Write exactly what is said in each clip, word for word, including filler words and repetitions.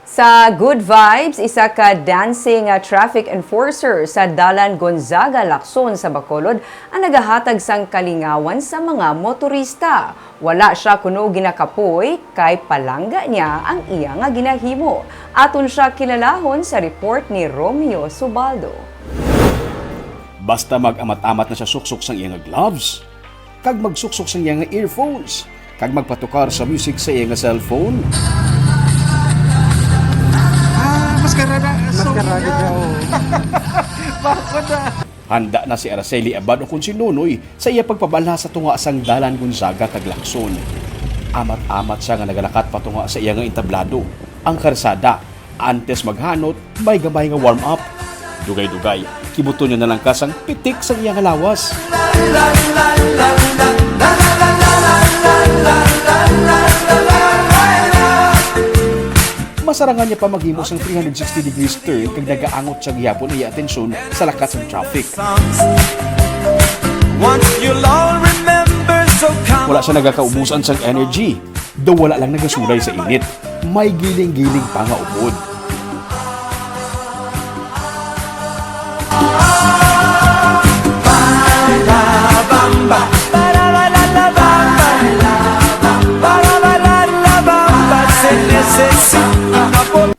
Sa Good Vibes, isa ka dancing, ah, traffic enforcer sa Dalan Gonzaga, Lacson sa Bacolod ang nagahatag sang kalingawan sa mga motorista. Wala siya kuno ginakapoy kay palangga niya ang iya nga ginahimo. Aton siya kilalahon sa report ni Romeo Subaldo. Basta mag-amat-amat na siya suksok sang iya nga gloves, kag magsuksok sang iya nga earphones, kag magpatukar sa music sa iya nga cellphone. Ah, maskara na. Maskara na siya, oh. Bako na. Handa na si Araceli Abad o kon si Nonoy sa iya pagpabalha sa tunga sang Dalan Gonzaga kag Lacson. Amat-amat siya nga nagalakat patunga sa iya nga entablado, ang karsada. Antes maghanot, may gamay nga warm-up. Dugay-dugay, kibuton niya na lang ka sang pitik sang iya nga lawas. Masarangan niya pa maghimo sang three hundred sixty degrees turn kag nagaangot siya gihapon iya atensyon sa lakat sang traffic. Once you'll all remember so calm. Wala siya nagakaubusan sang energy. Daw wala lang nagasulay sa init, may giling-giling pa nga upod.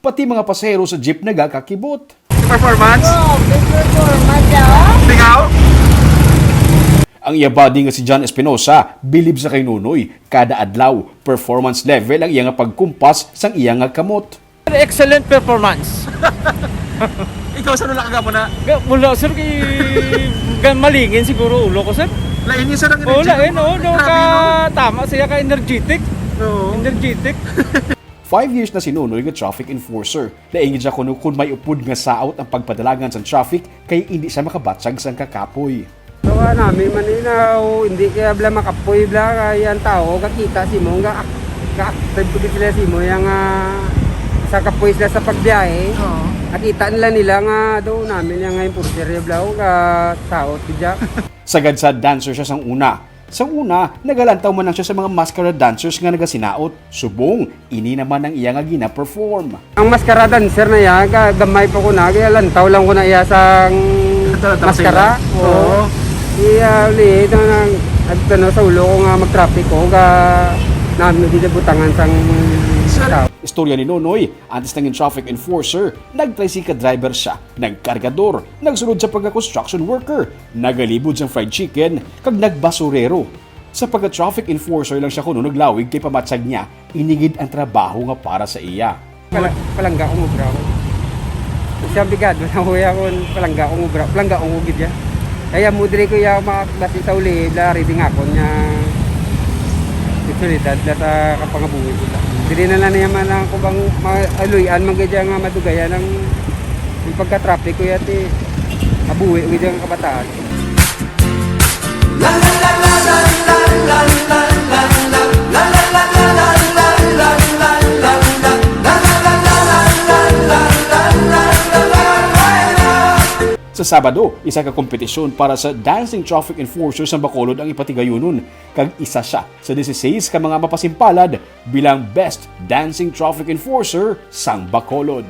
Pati mga pasahero sa jeep nagakakibot. Performance? Oh, good performance, ah. Tingaw? Ang iya buddy nga si John Espinosa, bilib sa kay Nonoy, kada adlaw, performance level ang iya nga pagkumpas sang iya nga kamot. Excellent performance. Ikaw, sir, wala ka gamo na? Ga-, wala, sir, kay ga-, malingin siguro ulo ko, sir. Lain niya, sir, ang Oh, energy, lain, no? Oh, no, Grabe, ka-, no? Tama siya, ka-energetic. Oo. Energetic. Five years na si Nonoy nga traffic enforcer. Lain gid siya kuno kon may upod nga saot ang pagpadalangan sang traffic kay indi siya makabatyag sang kakapoy. Tawa namin man ina, o, hindi kaya bla makapoy bla, kaya ang tao kakita si mo nga ak-, ka-active ko gid sila si mo yang, ah, sa kapoy sila sa pagbiyahe. Oo. Nakita nila nila nga do namin yang enforcer ya bla, o, ka saot gid ya. Sagad sa dancer siya sang una. Sang una, nagalantaw man lang siya sa mga mascara dancers nga nagasinaot. Subong, ini naman ang iya nga gina-perform. Ang mascara dancer na iya, ga-, gamay pa ko na, kaya lantaw lang ko na iya sang Lantaw, lantaw mascara. sila. Oo. Oo. Iya, uli, ito nang, at ano, sa ulo ko nga mag-traffic ko, ga, namin di butangan sang Sir. tao. Istorya ni Nonoy, antes naging traffic enforcer, nag-tricycle driver siya, nagkargador, nagsulod sa pagka-construction worker, nagalibod sang fried chicken, kag nagbasurero. Sa pagka-traffic enforcer lang siya kuno naglawig kay pamatyag niya, ini gid ang trabaho nga para sa iya. Pala-, palangga ko mo, bro. Siya bigado na ko ya kun palangga ko mo, bro. Palangga ko mo gid ya. Kaya mo diri ko ya ma-, basi sa uli, bla, ready nga akon nga espesyalidad na sa kapangabuhi ko. Diri na lang niya man ang kubang ma-, aluyan man gid ya nga madugayan ang, ang pagka-traffic ko ya ti abuhi ko gid ang kabataan. Sa Sabado, isa ka kompetisyon para sa Dancing Traffic Enforcer sa Bacolod ang ipatigayunon, kag isa siya sa dieciséis ka mga mapasimpalad bilang Best Dancing Traffic Enforcer sang Bacolod.